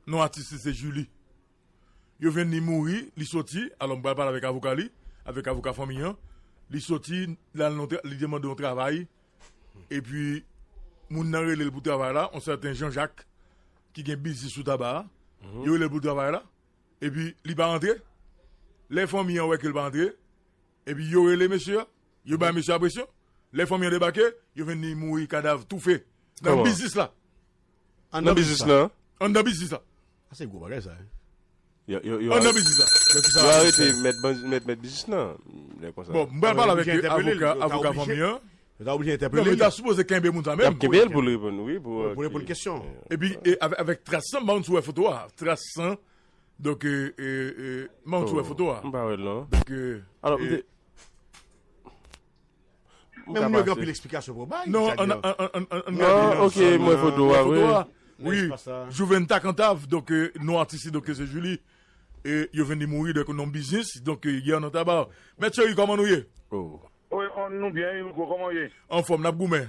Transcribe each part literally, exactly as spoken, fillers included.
Non atis li se Julie. Yo jwenn li mouri, li soti, alò m pral pale avèk avoka li, avèk avoka fanmi an. Li soti, l al nan tra- li demande yon travay, epi moun nan rele l pou travay la, yon sèten Jean Jacques, ki gen biznis sou taba a. Yo rele l pou travay la, epi li pa antre. Lè fanmi an wè ke l pa antre, epi yo rele mesye a, yo bay mesye a presyon. Lè fanmi an debake, yo jwenn li mouri, kadav toufe. Nan biznis la. Anndan biznis la. Anndan biznis la. Sa se gwo bagay sa. Yo, yo, yo, Anndan biznis la. Donk, sa yo arete mèt, banz- mèt, mèt biznis lan. Lè konsa. Bon, m pral pale avèk Yo oblije avoka, entèpele l, yo ta avoka oblije- fanmi an. Yo ta oblije Non, entèpele men l. ta sipoze kenbe moun sa Y ap menm. kenbe l pou l reponn, wi. Pou, Pou reponn kesyon. Epi, e, avèk, avèk tras lan, m pa konn si w wè foto a. Tras lan. Donk, e, e, e, m pa konn si w wè foto a. M pa wè l non. Donk, e, Alò, e, m te- Men moun yo gen anpil eksplikasyon pou bay. Non, Sa an, di- an, an, an, an, Non, ok, mwen foto a, wi. Wi, Juventa Kantav, donk, e, non atis li, donk, se Julie. E yo jwenn li mouri, donk, nan biznis, donk, e, yè nan taba. Mèt Cheri, kòman nou ye? Oh. Wi, on- nou byen, Louko, kòman w ye? Anfòm, n ap goumen.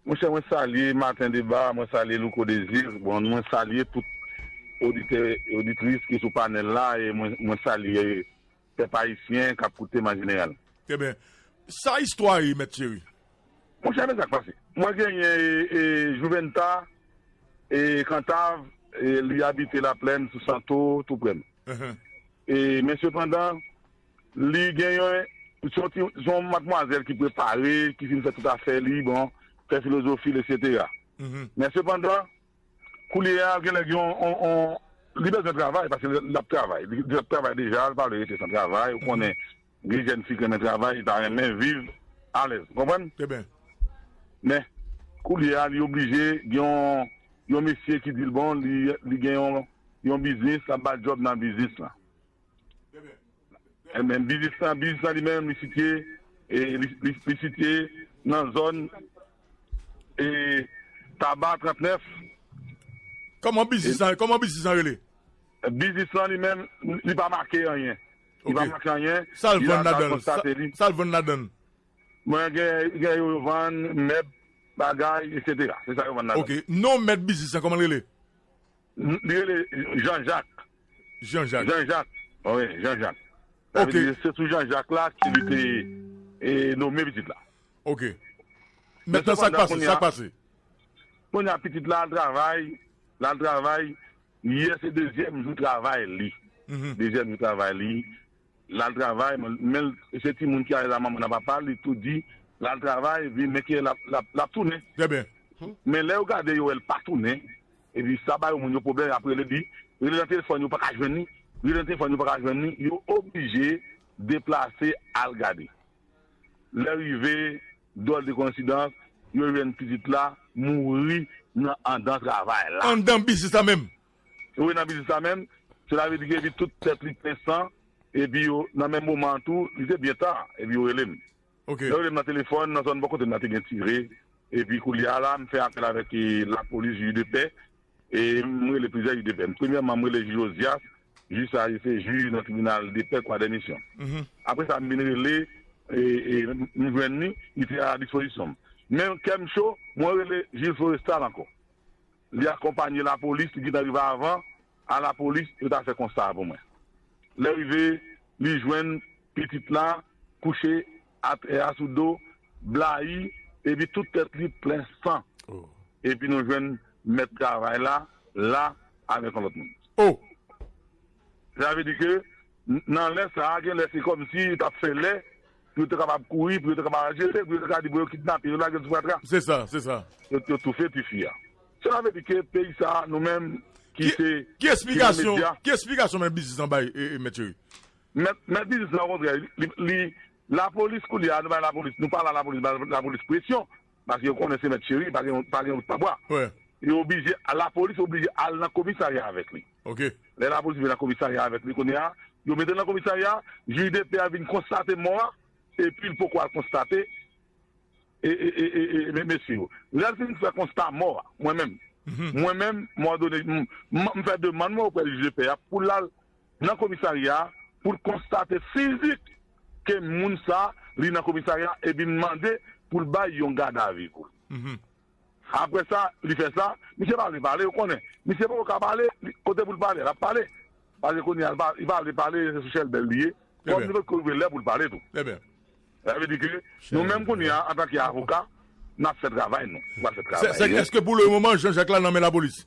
Monchè, mwen salye Maten Deba, mwen salye Louko Dezir, bon, mwen salye tout oditè, oditris ki sou panèl la, e mwen, mwen salye pèp ayisyen k ap koute m an jeneral. Trè byen. Sa istwa ye, Mèt Cheri? Monchè, men sa k pase. Mwen genyen e, e, Juventa, e, Kantav, e, li abite Laplèn, sou Santo, tou prè m. Ahan. E, men sepandan, li genyen, se yon ti- se yon madmwazèl ki prepare, ki fin fè tout afè li, bon, fè filozofi l, etsetera. Mhm. Men sepandan, koulye a, genlè gen yon, yon, yon, li bezwen travay, paske l ap travay. Li, li ap travay deja, l pa vle rete san travay. Ou konnen, gen jèn fi k renmen travay, li ta renmen viv alèz. Konprann? Trè byen. Men, koulye a, li oblije, gen yon, yon mesye ki di l, bon, li, li gen yon, yon biznis, l ap ba l djòb nan biznis lan. Ebyen, biznis lan, biznis lan li menm, li sitye, e, li, li, li sitye nan zòn, e, Taba trannèf. Kòman biznis lan, kòman biznis lan rele? Biznis lan li menm, li pa make anyen. Li pa make anyen. Sa l Li vann la, ladan l? konstate li. Sa l vann ladan l? Mwen gen, gen yo vann, mèb, bagay, etsetera. Se sa yo vann ladan. Ok. Non mèt biznis lan, kòman l rele? Li rele Jean Jacques. Jean Jacques. Jean Jacques. Wi, Jean Jacques. Sa Ok. vle di, se sou Jean Jacques la ke li te e, nome pitit la. Ok. Mentnan, sa k pase? Sa k pase? Kounye a pitit la al travay, l al travay, yè se dezyèm jou travay li. Mhm. Dezyèm jou travay li, l al travay, men, men se timoun ki ale la manman nan papa, li tou di, l al travay, epi men ke l ap, l ap, l ap tounen. Trè byen. Men lè yo gade, yo wè l pa tounen, epi sa ba yo moun yo pwoblèm, y ap rele li, rele nan telefòn, yo pa ka jwenn li, rele nan telefòn, yo pa ka jwenn li, yo oblije deplase al gade. Lè rive, dwòl de koyensidans, yo jwenn pitit la mouri nan anndan travay la. Anndan biznis la menm. Wi, nan biznis la menm, sela vle di ke epi tout tèt li plen san, epi yo, nan menm moman an tou, li te byen ta, epi yo rele m. Ok. Yo rele m nan telefòn, nan zòn bò kote m nan te gen tire, epi koulye a la, m fè apèl avèk e, lapolis, jij de pè, e m rele plizyè jij de pè. Premyèman, m rele jij Josias, jij sa a se jij nan tribinal de pè Kwadèmisyon. Mhm. Apre sa, m vin rele, e, e, m jwenn li, li te a dispozisyon m. Men kè m cho, mwen rele jij Forestal ankò. Li akonpanye lapolis, li gentan rive avan, a lapolis, yo ta fè konsta a pou mwen. Lè rive, li jwenn pitit la kouche atè a sou do, blayi, epi tout tèt li plen san. Epi nou jwenn mèt travay la, la, avèk yon lòt moun. Oh! Sa vle di ke, n- nan lè sa a, gen lè se kòmsi yo t ap fè lè, pou yo te kapab kouri, pou yo te kapab jete, pou yo te ka di, bon, yo kidnape, yo lage l sou fatra. Se sa, se sa. Yo, yo toufe tifi a. Sela vle di ke peyi sa a, nou menm, ki se, Ki eksplikasyon, medya. Ki eksplikasyon mèt biznis lan bay, e, e, Mèt Cheri? Mèt, mèt biznis la, okontrè, li, li, lapolis koulye a, nou bay lapolis, nou pale a lapolis, bay lapolis presyon, paske yo konnen se Mèt Cheri, pa gen, pa gen wout pa bwa. Wi. Yo oblije, lapolis oblije al nan komisarya avèk li. Ok. Lè lapolis vin nan komisarya avèk li kounye a, yo mete l nan komisarya, jij de pè a vin konstate mò a, epi l poko al konstate e, e, e, e, e, men mesye yo. Lè l fin fè konsta mò a, mwen menm, mwen menm, mwen done, m, m, m fè demann mwen oprè jij de pè a pou l al nan komisarya a, pou l konstate fizik ke moun sa, li nan komisarya, epi m mande pou l bay yon gadavi kou. Mhm. Apre sa, li fè sa, misye pa vle pale, ou konnen. Misye poko ka pale, li, Kote pou l pale, l ap pale. Paske kounye a, li pa, li pa vle pale, se sou chèlbè l li ye. Kòm li potko rive lè pou l pale tou. Sa vle di ke nou menm kounye a, antanke avoka, n ap fè travay nou. N ap fè travay nou. Èske pou le moman, Jean Jacques la nan men lapolis?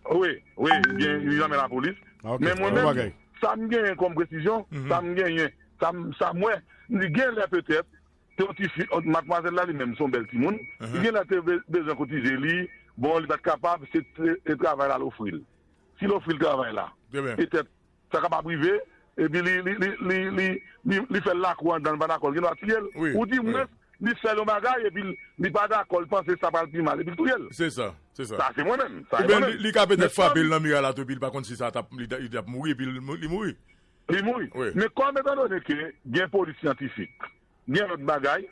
Wi, wi, li nan men lapolis. Men mwen menm, sa m genyen kòm presizyon, sa m genyen, sa m, sa m wè, m di gen lè petèt, se yon ti fi, madmwazèl la li menm, se yon bèl timoun, li gen lè te bezwen kotize li, bon, li pa t kapab, se travay la l ofri l. Si l ofri l travay la, petèt, sa kapab rive, epi li, li, li, li, li, li, li fè l lakou anndan, li pa dakò, l gen dwa tiye l. Ou di mwens, li fè l yon bagay, epi li pa dakò, li panse sa pral pi mal, epi l touye l. Se sa, se sa. Sa se mwen menm, sa se mwen menm. Oubyen li, li ka petèt frape l nan miray la tou, epi li pa konn si sa t ap, li, li t ap mouri, epi li, li mouri. Li mouri. Men kòm etandone ke gen polis syantifik, gen lòt bagay,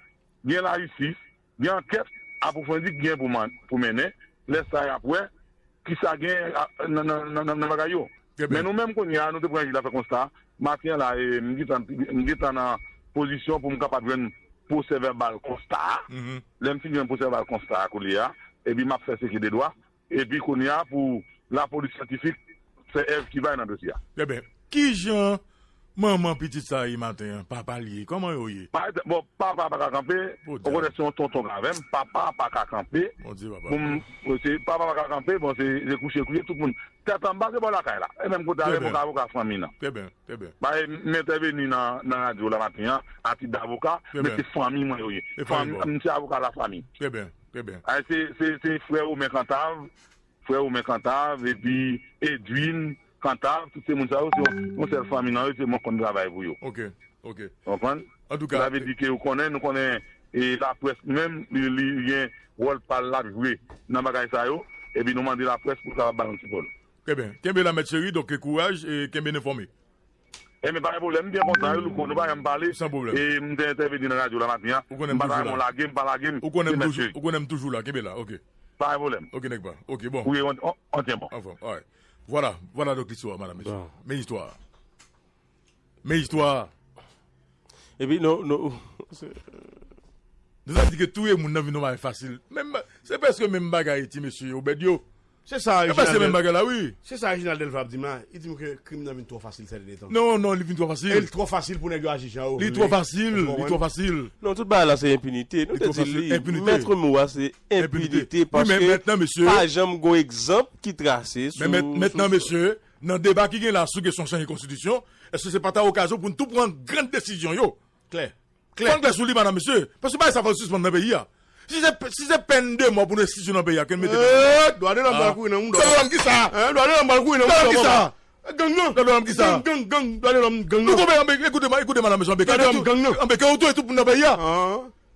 gen lajistis, gen ankèt apwofondi ki gen pou, pou mennen, lè sa y ap wè kisa gen nan, nan, nan, nan bagay yo. Men nou menm kounye a, nou te pran jij la fè konsta, maten an la, e, m gentan, m gentan nan pozisyon pou m kapab jwenn pwosè vèbal konsta a. Lè m fin jwenn pwosè vèbal konsta a kounye a, epi m ap fè seke de dwa, epi kounye a pou lapolis syantifik fè èv ki bay nan dosye a. Ebyen, kijan manman pitit sa ye maten an? Papa l ye? Kòman yo ye? Bon, papa pa ka kanpe, okontrè se yon tonton k avè m, papa pa ka kanpe. Bondye papa. Bon, se, papa pa ka kanpe, bon, se, se kouche kouche, tout moun. Tèt anba se bò lakay la. E menm kote avè m, avoka fanmi nan. Trè byen, trè byen. M entèveni nan, nan radyo la maten an, a tit davoka, men se fanmi mwen yo ye. Fanmi, m se avoka lafanmi. Trè byen, trè byen. Se, se, se frè Romen Kantav, frè Romen Kantav, epi Edwin Kantav, tout se moun sa yo, se yon, yon sèl fanmi nan yo, se mwen konn travay pou yo. Ok, ok. Konprann? Antouka, sa vle di ke ou konnen, nou konnen, e laprès menm, li, li gen wòl pa l l ap jwe nan bagay sa yo, epi nou mande laprès pou l kapab bay yon ti pòl. Trè byen. Kenbe la, Mèt Cheri, donk, kouraj, e kenbe n enfòme. Ebyen, pa gen pwoblèm, m byen kontan, wi, Louko, nou pa janm pale. San pwoblèm. E m te entèveni nan radyo la maten an. Ou konnen m toujou la. M pa ta yon lage, m pa lage m. Ou konnen m toujou, ou konnen m toujou la, kenbe la, ok. Pa gen pwoblèm. Ok, nèg pa. Ok, bon. Wi, on, on, on tyen bon. Anfòm, alright. Vwala, vwala donk listwa, madam, mesye. Men istwa a. Men istwa a. Epi, nou, nou. Nou ta di ke touye moun nan vin yon bagay fasil. Menm, se prèske menm bagay ti mesye Obed yo. Se sa, Reginald. Se menm bagay la, wi. Se sa, Reginald Delva ap di m la. Li di m ke krim nan vin twò fasil sè dènye tan. Non, non, li vin twò fasil. E li twò fasil pou nèg yo aji jan yo vle. Li twò fasil, li twò fasil. Non, tout bagay la se enpinite. Nou te di l, mèt mo a se enpinite, paske pa janm gon egzanp ki trase sou. Men mentnan, mesye, nan deba ki gen la sou kesyon chanje konstitisyon, èske se pa ta okazyon pou n tou pran grann desizyon yo? Klè. Klè. Fò n klè sou li, madam, mesye. Paske bagay sa fò l sispann nan peyi a. Si se, si se pèn de mò pou nou enstitiye nan peyi a, ke n mete nan peyi a. Dwa de lòm pral kouri nan mouda w. Dwa de lòm kisa? Dwa de lòm pral kouri nan mouda w. Dwa de lòm kisa? Gang nan. Dwa de lòm kisa? Gang, gang, gang. Dwa de lòm gang nan. Nou konprann, anben, ekoute, ekoute, madam, mesye, anben, ke ou touye tout moun nan peyi a.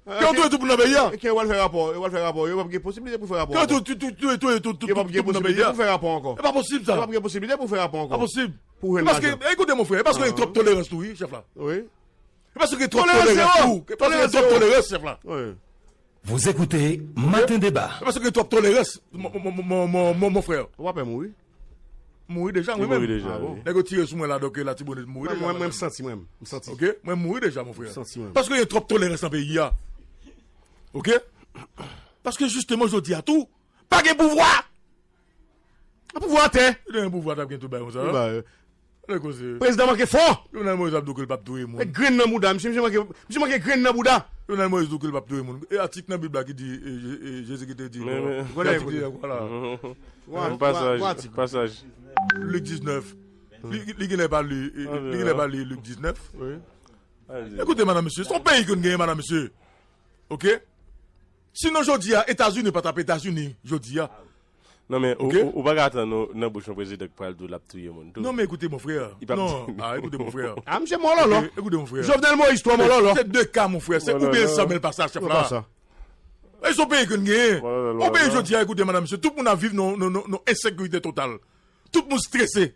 Ke ou touye tout moun nan peyi a. Ke yo pral fè rapò, yo pral fè rapò, yo p ap gen posiblite pou fè rapò ankò. Ke yo touye tout, tout, toutou moun nan peyi a. Yo p ap gen posiblite pou fè rapò ankò. E pa posib sa. Yo p ap gen posiblite pou fè rapò ankò. Pa posib. Pou jwenn lajan. Paske, ekoute, mon frè, e paske gen twòp tolerans tou, wi, chèf la. Wi. E paske gen twòp tolerans tou. E paske gen twòp tolerans, chèf la. Wi. Vous écoutez Matin Débat. E paske gen twòp tolerans, mon, mon, mon frè. Ou pa pè mouri? Mouri deja, mwen menm. Nèg yo tire sou mwen la, donk Latibonit mouri deja. Mwen, mwen, m santi, mwen, m santi. Ok? Mwen mouri deja, mon frè. M santi, mwen. Paske gen twòp tolerans nan peyi a. Ok? Paske jisteman, jodi a tou, pa gen pouvwa. Pouvwa atè. Li te gen pouvwa, t ap gen tout bagay konsa. Tout bagay. Lè koze. Prezidan manke fò. Jovenel Moïse ap di w ke l p ap touye moun. Met grenn nan bouda, misye, misye manke, misye manke grenn nan bouda. Jovenel Moïse di w ke l p ap touye moun. E atik nan Bib la ki di, e, Je-, e, Jezi ki te di, bon, men, men. Ki atik li ye ankò la? Yon pasaj, yon pasaj. Lik diznèf. Li, li genlè pa li, e, li genlè pa li Lik diznèf. Wi. Ekoute, madam, mesye, se yon peyi ke n genyen, madam, mesye. Ok? Sinon, jodi a, Etazini pa t ap Etazini, jodi a. Non, men, ou, ou, ou pa ka atann ou nan bouch yon prezidan ki pral di w l ap touye moun tou. Non, men ekoute, mon frè. Non, ah, ekoute, mon frè. Ah, misye mò lòlò. Ekoute, mon frè. Jovenel Moïse twò mò lòlò. Se de ka, mon frè. Se oubyen l san, men l pa sa, chèf la. E se yon peyi ke n genyen. Yon peyi, jodi a, ekoute, madam, mesye, tout moun ap viv nan, nan, nan, nan ensekirite total. Tout moun strese.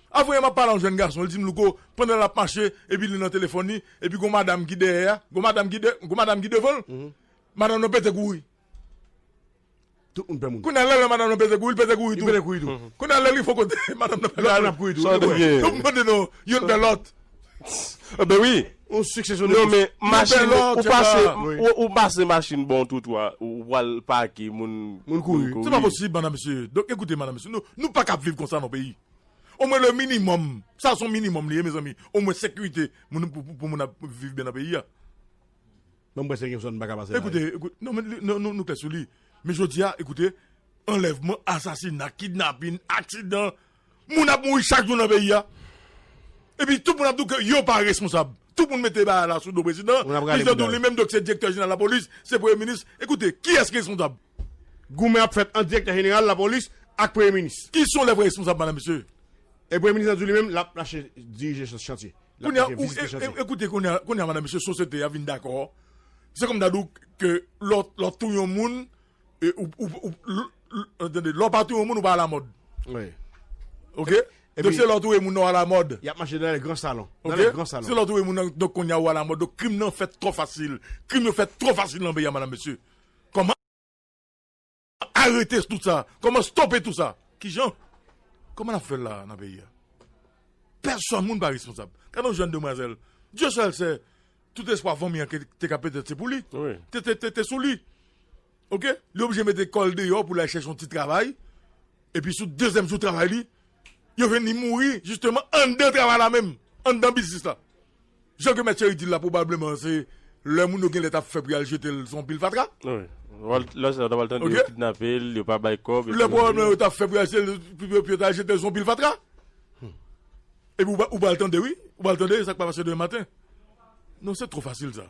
Avan yè m ap pale a yon jèn gason, li di m, Louko, pandan l ap mache, epi li nan telefòn li, epi gon madanm ki dèyè a, gon madanm ki dè-, gon madanm ki devan l, madanm nan pete kouri. Tout moun pè moun. Kounye a, lè, lè madanm nan pete kouri, li pete kouri tou. Li pete kouri tou. Kounye a, lè li fon kote, madanm nan pete kouri tou. Sa w te gen? Tout moun pete non, youn pè lòt. Enben wi. Yon siksesyon de... Non, men machin, ou pase, ou, ou pase machin bò yon twotwa, ou pral pake, moun, moun kouri. Se pa posib, madam, mesye. Donk, ekoute, madam, mesye, nou, nou pa kab viv konsa nan peyi. Omwen le minimòm, sa se yon minimòm li ye, mezanmi. Omwen sekirite moun pou, pou, pou moun ap viv byen nan peyi a. Mwen, mwen, se yon zòn pa ka pase la. Ekoute, ekoute, non, men li- non, nou, nou klè sou li. Men jodi a, ekoute, anlèvman, asasina, kidnapin, aksidan, moun ap mouri chak jou nan peyi a. Epi tout moun ap di ke yo pa responsab. Tout moun mete bagay la sou do prezidan. Prezidan tou li menm, donk, se direktè jeneral lapolis, se premye minis. Ekoute, kiyès ki responsab? Goumen ap fèt ant direktè jeneral lapolis ak premye minis. Ki son lè vrè responsab, madam, mesye? E premye minis la di li menm, l ap mache dirije chantye. L ap mache vizite chantye. Ekoute, kounye a, kounye a, madam, mesye, sosyete a vin dakò. Se kòm ta di w ke lè w touye yon moun, e, ou, ou, ou, l- l- tande, lè w pa touye yon moun, ou pa alamòd. Wi. Oke? Donk, se lè w touye moun nan w alamòd. Y ap mache nan lè gran salon. Nan lè gran salon. Se lè w touye moun nan, donk, kounye a ou alamòd. Donk, krim nan fèt twò fasil. Krim yo fèt twò fasil nan peyi a, madam, mesye. Kòman arete tout sa? Kòman stope tout sa? Kijan? Kòman n ap fè l la nan peyi a? Pèsòn moun pa responsab. Gade yon jèn demwazèl. Dieu seul sait, tout espwa fanmi an ke- te ka petèt se pou li. Wi. Te, te, te, te sou li. Oke? Li oblije mete kò l deyò pou l al chèche yon ti travay. Epi sou dezyèm jou travay li, yo jwenn li mouri, jisteman, anndan travay la menm, anndan biznis la. Jan ke mèt Cheri di l la, pwobableman, se lè moun yo genlè t ap fè pou y al jete l sou yon pil fatra. Wi. Lè sa, yo t ap al tande yo kidnape l, yo pa bay kòb, epi lè pwobableman yo t ap fè pou y al jete l, pou, pou, pou yo t al jete l sou yon pil fatra. Epi ou pa- ou pral tande, wi. Ou pral tande sa k pa pase demen maten. Non, se twò fasil, sa.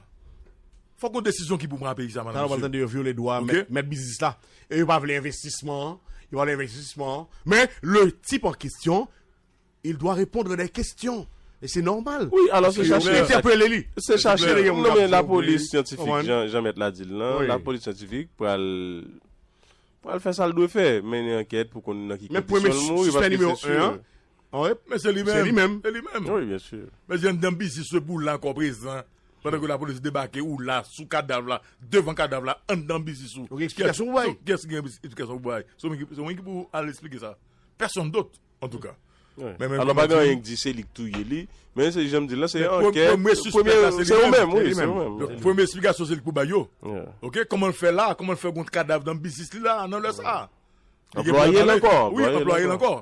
Fòk yon desizyon ki pou pran peyi sa, madam, mesye. Talè w pral tande yo vyole dwa mèt, mèt biznis la. E yo pa vle envestisman an. Yo pa vle envestisman an. Men, le type en question, il doit répondre des questions. E se nòmal. Wi, alò se chache. Yo entèpele li. Se chache. Non, men lapolis syantifik, jan, jan mèt la di l lan, lapolis syantifik pral, pral fè sa l dwe fè. Mennen ankèt pou konn nan ki kondisyon l mouri, paske se si. Men se li menm. Se li menm. Wi, byen si. Men se anndan biznis se pou la ankò prezan. Pandan ke lapolis debake, ou la, sou kadav la, devan kadav la, anndan biznis ou. Ou gen eksplikasyon pou bay? Kiyès ki gen eksplikasyon pou bay? Se mwen ki, se mwen ki pou al eksplike sa. Pèsonn dòt, antouka. Wi. Alò, pa gen anyen ki di se li k touye li. Men se jan m di l lan, se ankèt. Premye sispèk la, se li menm, wi, se li menm. Donk, premye eksplikasyon, se li k pou bay yo. Oke? Kòman l fè la? Kòman l fè gon kadav nan biznis li la, nan lè sa? Anplwaye l ankò. Wi, anplwaye l ankò.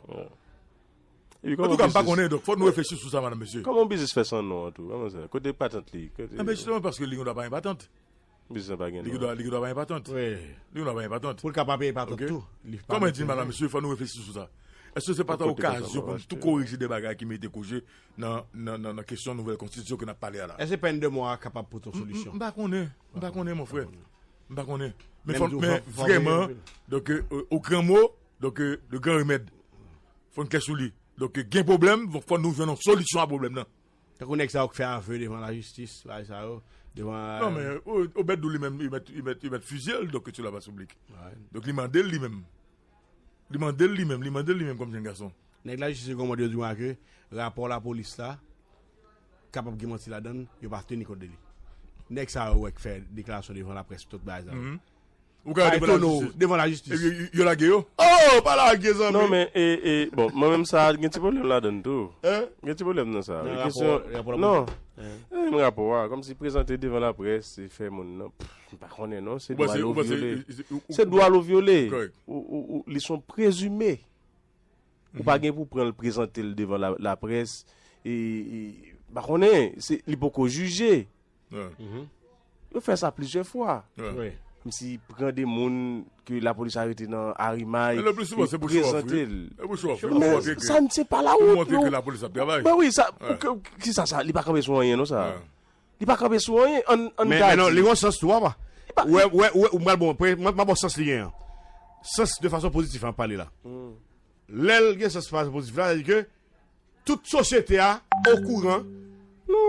Antouka, m pa konnen, donk, fòk nou reflechi sou sa, madam, mesye. Kòman yon biznis fè san non an tou? Kòman sa? Kote patant li? Kote... Enben, jisteman, paske li gen dwa pa gen patant. Biznis la pa gen non. Li gen dwa, li gen dwa pa gen patant. Wi. Li gen dwa pa gen patant. Pou l ka pa peye patant tou. Kòman di, madam, mesye, fòk nou reflechi sou sa. Èske se pa ta okazyon pou n tou korije de bagay ki merite korije nan, nan, nan, nan kesyon nouvèl konstitisyon ke n ap pale a la? Èske pèn de mò a kapab pote yon solisyon? M pa konnen. M pa konnen, mon frè. M pa konnen. Men fò, men vrèman, donk, euh, au grand mot, donk, euh, le grand remède. Fò n klè sou li. Donk, gen pwoblèm, fò nou jwenn yon solisyon a pwoblèm nan. Tankou nèg sa yo k fè ave devan lajistis, bagay sa yo, devan... Non, men, o, Obed Dou li menm, li mèt, li mèt, li mèt fizye l, donk, sou la plas piblik. Donk, li mande l li menm. Li mande l li menm, li mande l li menm kòm jèn gason. Nèg lajistis yo kòmande yo di mwen ke rapò lapolis la kapab gen manti ladan l, yo pa teni kont de li. Nèg sa yo wè k fè deklarasyon devan laprès, tout bagay sa yo. Ou ka devan lajistis. Devan lajistis. Epi yo, yo lage yo? Oh, pa lage, zanmi. Non, men, e, e, bon, mwen menm sa, gen ti pwoblèm ladan l tou. Gen ti pwoblèm nan sa. Nan rapò, rapò lapolis. Non. E, menm rapò a, kòmsi prezante devan laprès, se fè moun nan, pff, m pa konnen non, se dwa l ou vyole. Se dwa l ou vyole. Ou, ou, ou, li se yon prezime. Ou pa gen pou pran l, prezante l devan la, laprès. E, e, m pa konnen, se, li poko jije. Yo fè sa plizyè fwa. Kòmsi pran de moun ke lapolis arete nan Arimay, e prezante l. Men sa n se pa lawont, non. Ben wi, sa, kisa sa, li pa kanpe sou anyen, non, sa. Li pa kanpe sou anyen, ann, ann ta di. Men non, li gon sans tou, papa. Ou wè, ou wè, ou wè, m pral bon, m pral bon sans li genyen an. Sans de fason pozitif, an pale la. Lè l gen sans fason pozitif la, sa di ke tout sosyete a okouran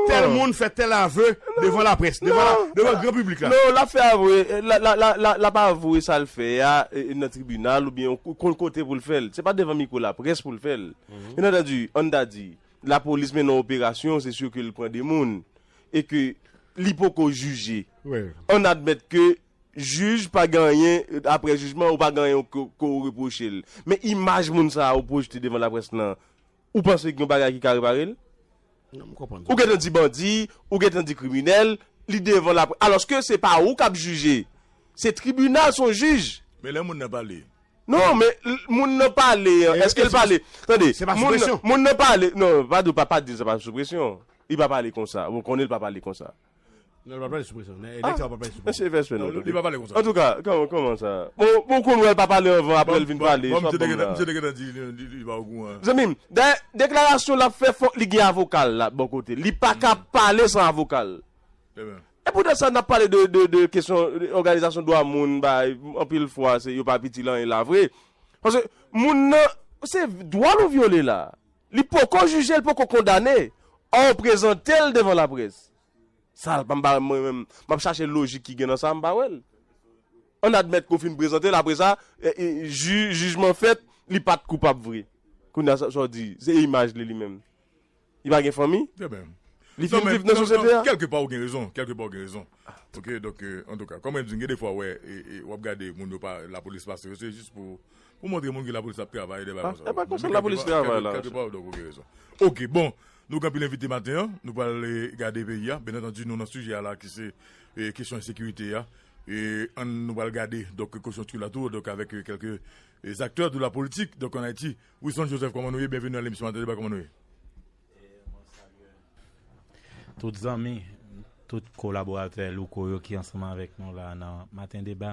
tèl moun fè tèl ave devan laprès, devan la, devan gran piblik la. Non, l ap fè ave, l ap, l ap, l ap, l ap ave sa l fè a, e, nan tribinal oubyen yon ko-, kote pou l fè l. Se pa devan mikwo laprès pou l fè l. Byen antandi, ann ta di, lapolis mennen yon operasyon, se si ke l pran de moun, e ke li poko jije. Ann admèt ke jij pa gen anyen, aprè jijman, ou pa gen anyen ke, ke w repwoche l. Men imaj moun sa a ou pwojte devan laprès lan, ou panse gen yon bagay ki ka repare l? Non, m konprann sa. Ou gentan di bandi, ou gentan di kriminèl, li devan laprès. Alòske se pa ou k ap jije. Se tribinal, se yon jij. Men lè moun nan pale, Non, men l- moun nan pale an. Èske l pale? Tande, se pa sou presyon. Moun nan pale. Non, pa di pa pa di sa pa sou presyon. Li pa pale konsa. Ou konnen l pa pale konsa. Non, li pa pale sou presyon. Nèg sa pa pale sou presyon. Mesye fè swen non. Li pa pale konsa. Antouka, kòman kòman sa? Bon, bon konn wè l pa pale anvan, apre l vin pale. Mwen te gentan di li pa okouran. Zanmi m, dayè deklarasyon l ap fè fòk li gen avoka l la bò kote. Li pa ka pale san avoka l. E poutan sa n ap pale de, de, de kesyon òganizasyon dwa moun bay anpil fwa se yo pa piti lan la vre. Paske moun nan se dwa nou vyole la. Li poko jije, li poko kondane. Or prezante l devan laprès. Sa l pa m ba mwen menm. M ap chache lojik ki gen nan sa, m pa wè l. Ann admèt ke w fin prezante l, apre sa, e, e, ji- jijman fèt, li pa t koupab vre. Kounye a sa w di, se imaj li li menm. Li pa gen fanmi? Li fin viv nan sosyete a? Kèlke pa ou gen rezon, kèlke pa ou gen rezon. Ok, donk, antouka, kòm mwen di, gen defwa wè, w ap gade moun yo pa lapolis pase yo, se jis pou pou montre moun ki lapolis ap travay de bagay sa. E pa konsa lapolis travay la. Kèlke pa ou gen rezon. Ok, bon, nou gen anpil envite maten an, nou pral gade peyi a, byen antandi nou nan sijè a la ki se kesyon ensekirite a. E ann nou pral gade donk kesyon ki la tou, donk avèk kèlke aktè de la politik, donk an Ayiti. Wilson Joseph, kòman nou ye? Byenveni nan lemisyon Maten Deba, kòman nou ye? Tout zanmi, tout kolaboratè Louko yo ki ansanm avèk nou la nan Maten Deba.